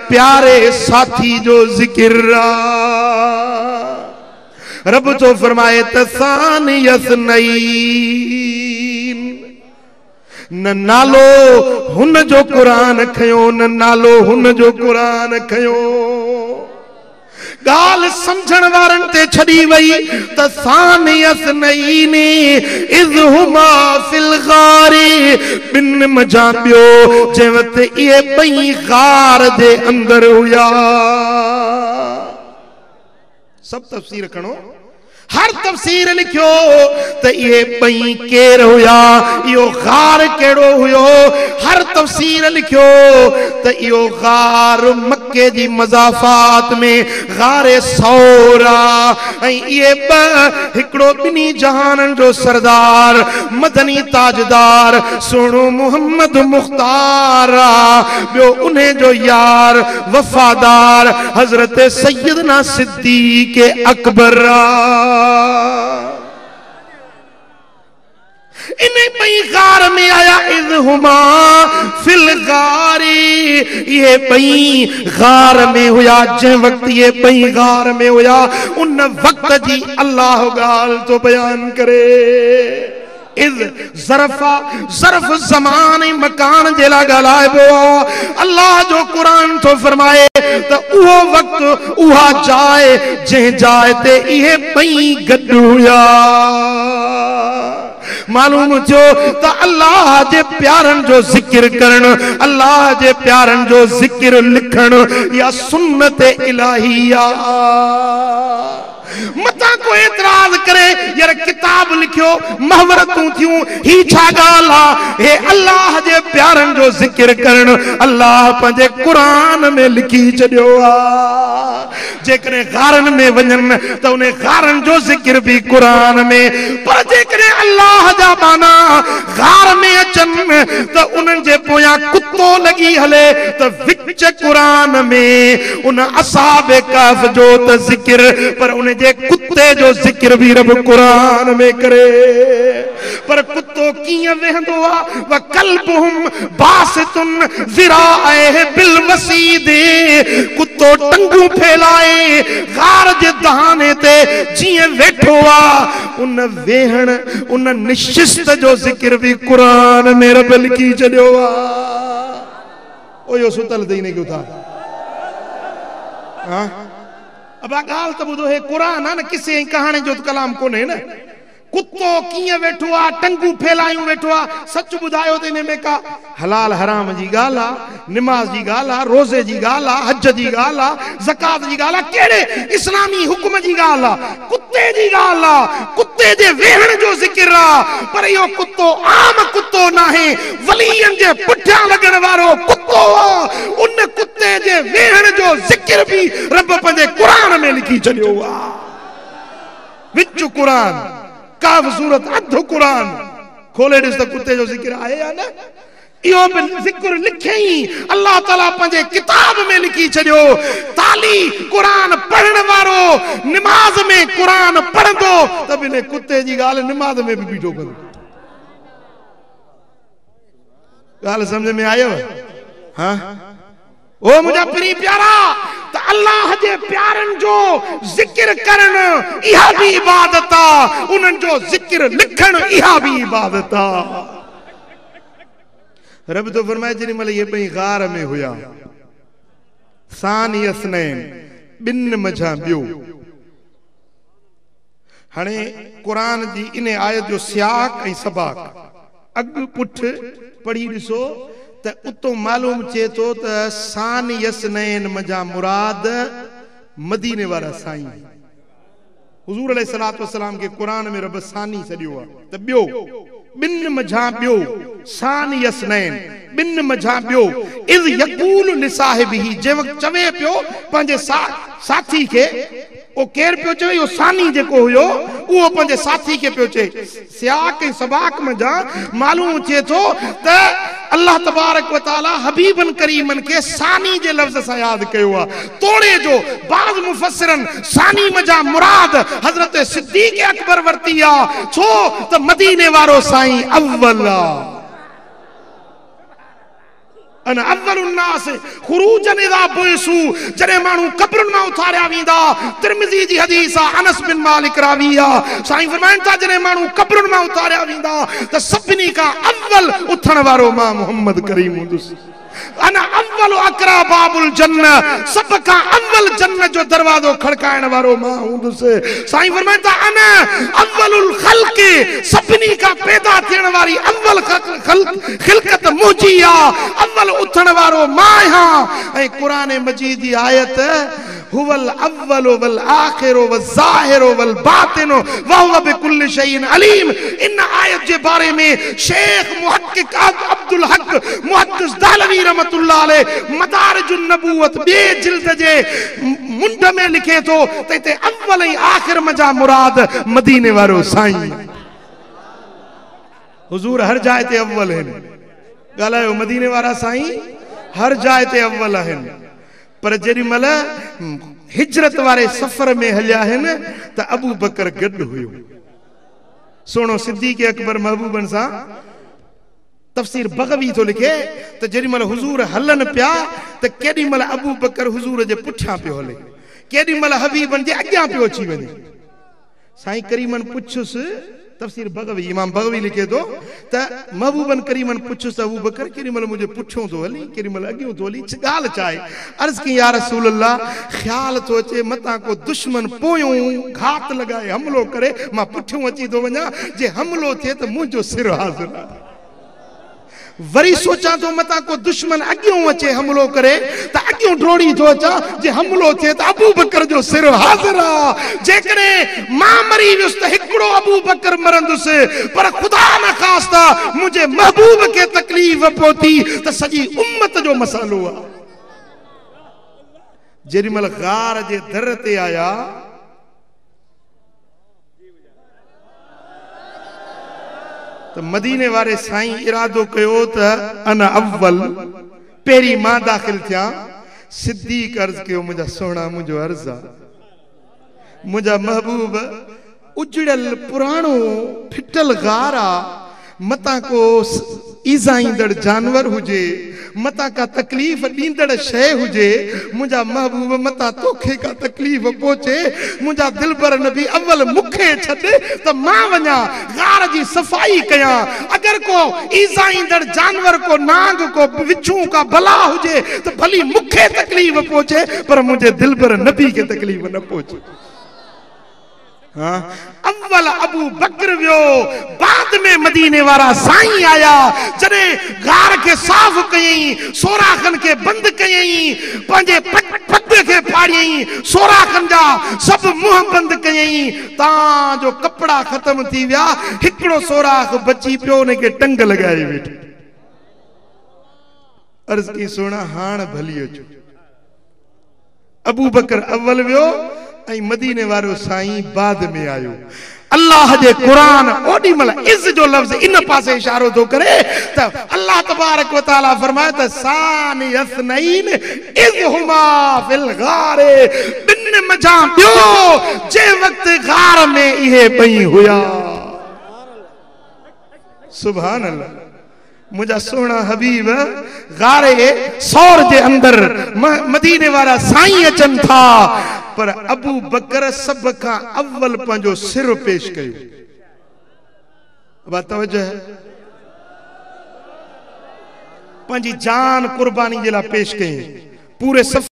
प्यारे साथी जो ज़िक्र। रब तो फरमाए त सानियसनैन, न नालो हुन जो कुरान खयो न नालो हुन जो कुरान खयो। ॻाल्हि सम्झण वारनि ते छॾी वई त सानियसनैन is हुमा फिल गारी, ॿिनि मंझां ॿियो जंहिं वक़्तु इहे ॿई गार जे अंदरि हुया। सभु तफ़सीर खणो, हर तफ़सीर लिखियो त इहे ॿई केरु हुया, इहो गार कहिड़ो हुयो। हर तफ़सीर लिखियो त इहो गार मक्के जी मज़ाफ़ात में गारे सौरा, ऐं इहे ॿ हिकिड़ो ॿिन्ही जहाननि जो सरदार मदनी ताजदार सुहिणो मोहम्मद मुख्तार आहे, ॿियो उन जो यार वफ़ादार हज़रत सैयदना सिद्दीक़ अकबर। इन ॿई गार में आया is हुमा फिल गारी, इहे ॿई गार में हुया। जंहिं वक़्तु इहे ॿई गार में हुया उन वक़्त जी अल्लाह ॻाल्हि थो बयान करे। Is ज़रफ़ा, ज़रफ़ ज़मान ऐं मकान जे लाइ ॻाल्हाइबो आहे। अल्लाह जो क़ुरान थो फरमाए त उहो वक़्तु उहा जाइ जंहिं जाइ ते इहे ॿई गॾु हुया। मालूम थियो त अल्लाह जे प्यारनि जो ज़िक्र करण, अल्लाह जे प्यारनि जो ज़िक्र लिखण या सुन्नत इलाही आहे। मतां को एतराज़ करे यार किताब लिखियो महवरतूं थियूं, ही छा ॻाल्हि आहे? हे अल्लाह जे प्यारनि जो ज़िक्र करण अल्लाह पंहिंजे क़ुरान में लिखी छॾियो आहे। जेकॾहिं गारनि में वञनि त उन गारनि जो ज़िक्र बि क़ुरान में, पर जेकॾहिं अल्लाह जा बाना गार में अचनि त उन्हनि जे पोयां कुतो लॻी हले त विच क़ुरान में उन असाब कहफ़ जो त ज़िक्र, पर उन जे कुत्ते जो ज़िक्र भी रब कुरान में करे। पर कुत्तो कीअं वेहंदो आहे? व कल्बुहुम बासितुन ज़िराअह बिल वसीद, कुत्तो टंगूं फैलाए गार जे दहाने ते जीअं वेठो आहे, उन वेहण उन निशिस्त जो ज़िक्र भी कुरान में रब लिखी छॾियो आहे। ओ सुतल अथई ने क्यों था? हा अब ॻाल्हि त ॿुधो, हे क़ुरान आहे न, किसे ऐं कहाणी जो कलाम कोन्हे न। कुत्तो कीअं वेठो आहे, टंगूं फैलायूं वेठो आहे। सच ॿुधायो त इन में का हलाल हराम जी ॻाल्हि आहे, निमाज़ जी ॻाल्हि आहे, रोज़े जी ॻाल्हि आहे, हज जी ॻाल्हि आहे, ज़कात जी ॻाल्हि आहे, कहिड़े इस्लामी हुक्म जी ॻाल्हि आहे? कुत्ते जी ॻाल्हि आहे, कुत्ते जे वेहण जो ज़िक्र आहे। पर इहो कुत्तो आम कुत्तो नाहे, वलियनि जे पुठियां लॻण वारो कुत्तो आहे। उन कुत्ते जे वेहण जो ज़िक्र बि रब पंहिंजे क़ुरान में लिखी छॾियो आहे। विच क़ुरान काफ़ सूरत अधु क़ुरान खोले ॾिस त कुत्ते जो ज़िक्र आहे या न? इहो बि ज़िक्र लिखियईं अल्लाह ताला पंहिंजे किताब में लिखी छॾियो। ताली क़ुरान पढ़ण वारो निमाज़ में क़ुरान पढ़ंदो त बि इन कुत्ते जी ॻाल्हि निमाज़ में बि बीठो कंदो। ॻाल्हि सम्झ में आयो? हा ओ मुंहिंजा प्री प्यारा, त अल्लाह जे प्यारनि जो ज़िक्र करण इहा बि इबादत आहे, उन्हनि जो ज़िक्र लिखण इहा बि इबादत आहे। रब तो फरमाए जेॾी महिल इहे ॿई गार में हुया, सानी असनैन ॿिनि मंझां ॿियो। हाणे क़ुरान जी इन आयत जो सियाक ऐं सबाक अॻु पुठि पढ़ी ॾिसो त उतो मालूम थिए थो त सानी यसनैन मंझां मुराद मदीने वारा साईं। हुज़ूर अलैहि सलातु वस्सलाम खे क़ुरान में रब सानी सॾियो आहे त ॿियो ॿिनि मंझां ॿियो, सानी यसनैन ॿिनि मंझां ॿियो। Is यकूल लिसाहिबिही, जंहिं वक़्तु चवे पियो पंहिंजे साथी खे, उहो केरु पियो चवे? इहो सानी जेको हुयो उहो पंहिंजे साथी खे पियो चए। सियाक ऐं सबाक मंझां मालूम थिए थो त अल्लाह तबारक व तआला हबीबन करीमन खे सानी जे लफ़्ज़ सां यादि कयो आहे। तोड़े जो बाज़ मुफ़स्सिरनि सानी मंझां मुराद हज़रत सिद्दीक़ अकबर वरिती आहे, छो त मदीने वारो साईं अव्वल आहे। अना अव्वल उन्नास खुरूजन इज़ा बुइसू, जॾहिं माण्हू क़ब्रुनि मां उथारिया वेंदा। तिर्मिज़ी जी हदीस आहे, अनस बिन मालिक रावी आहे। साईं फरमाइनि था जॾहिं माण्हू क़ब्रुनि मां उथारिया वेंदा त सभिनी खां अव्वल उथण वारो मां मोहम्मद करीम हूंदुसि। अना अव्वल अकरा बाबुल जन्न, सभ खां अव्वल जन्न जो दरवाज़ो खड़काइण वारो मां हूंदुसि। साईं फरमाइनि था अना अव्वलुल ख़ल्क़, सभिनी खां पैदा थियण वारी अव्वल ख़िलकत मुंहिंजी आहे, अव्वल उथण वारो मां आहियां। ऐं क़ुरान मजीद जी आयत हुवल अव्वल वल आखिर वल ज़ाहिर वल बातिन व हुव बिकुल्लि शैइन अलीम। इन आयत जे बारे में शेख मुहक्किक अब्दुल हक मुहद्दिस दहलवी रहमतुल्लाह अलैह मदारिजुन नबूवत ॿिए जिल्द जे मुंड में लिखे थो त हिते अव्वल ऐं आखिर मंझां मुराद मदीने वारो साईं। हुज़ूर हर जाइ ते अव्वल आहिनि। ॻाल्हायो मदीने वारा साईं हर जाइ ते अव्वल आहिनि। पर जेॾी महिल हिजरत वारे सफ़र में हलिया आहिनि त अबू बकर गॾु हुयो। सोणो सिद्दीक़ अकबर महबूबनि सां तफ़सीर बग़वी थो लिखे त जेॾी महिल हुज़ूर हलनि पिया त केॾी महिल अबू बकर हुज़ूर जे पुठियां पियो हले, केॾी महिल हबीबनि जे अॻियां पियो अची वञे। साईं करीमनि पुछुसि, तफ़सीर बग़वी इमाम बग़वी लिखे थो त महबूबनि करीमनि पुछुसि अबू बकर केॾी महिल मुंहिंजे पुठियों थो हली, केॾी महिल अॻियों थो हली, ॻाल्हि छा आहे? अर्ज़ कई या रसूल अल्लाह, ख़्याल थो अचे मतां को दुश्मन पोयों घात लॻाए हमलो करे, मां पुठियों अची थो वञां, जे हमलो थिए त मुंहिंजो सिर हाज़िर आहे। वरी सोचां थो मतां को दुश्मन अॻियों अचे हमलो करे त अॻियों ड्रोड़ी थो अचां, जे हमलो थिए त अबू बकर जो सिर हाज़िर आहे। जेकॾहिं मां मरी वियुसि त हिकिड़ो अबू बकर मरंदुसि, पर ख़ुदा न ख़ास्ता मुंहिंजे महबूब खे तकलीफ़ पहुती त सॼी उम्मत जो मसालो आहे। जेॾी महिल ग़ार जे दर ते आया त मदीने वारे साईं इरादो कयो त अना अव्वल, पहिरीं मां दाख़िल थियां। सिद्दीक़ अर्ज़ कयो मुंहिंजा सोहणा, मुंहिंजो अर्ज़ आहे, मुंहिंजा महबूब उजड़ियल पुराणो फिटल ग़ार आहे, मतां को ईज़ाईंदड़ जानवर हुजे, मतां का तकलीफ़ ॾींदड़ शइ हुजे, मुंहिंजा महबूब मतां तोखे का तकलीफ़ पहुचे, मुंहिंजा दिलबर नबी अव्वल मूंखे छॾ त मां वञां ग़ार जी सफ़ाई कयां। अगरि को ईज़ाईंदड़ जानवर, को नांग, को विछू, का बला हुजे त भली मूंखे तकलीफ़ पहुचे, पर मुंहिंजे दिलबर नबी खे तकलीफ़ न पहुचे। हाँ, अव्वल अबू बकर वियो, बाद में मदीने वारा साईं आया। जॾहिं ग़ार खे साफ़ कयईं, सोराखनि खे बंदि कयईं, पंहिंजे पग खे फाड़ियईं, सोराखनि जा सभु मुंहं बंदि कयईं, तां जो कपिड़ा ख़तमु थी विया, हिकिड़ो सोराख बची पियो, उनखे टंग लॻाए वेठो। अर्ज़ कई सोणा हाणे भली अचो। अबू बकर अव्वल वियो ऐं मदीने वारो साईं बाद में आयो। अल्लाह जे क़ुरान ओॾी महिल is जो लफ़्ज़ इन पासे इशारो थो करे त अल्लाह तबारक व तआला फरमाए त सानी असनैन is Huma fill गार, ॿिनि मंझां ॿियो जंहिं वक़्तु गार में इहे ॿई हुया। सुभान अल्लाह। मुंहिंजा सोहणा हबीब गारे सौर जे अंदर मदीने वारा साईं अचनि था, पर अबू बकर सभ खां अव्वल पंहिंजो सिर पेश कयो। तवज्जो है, पंहिंजी जान कुर्बानी जे लाइ पेश कई। पूरे सफ़र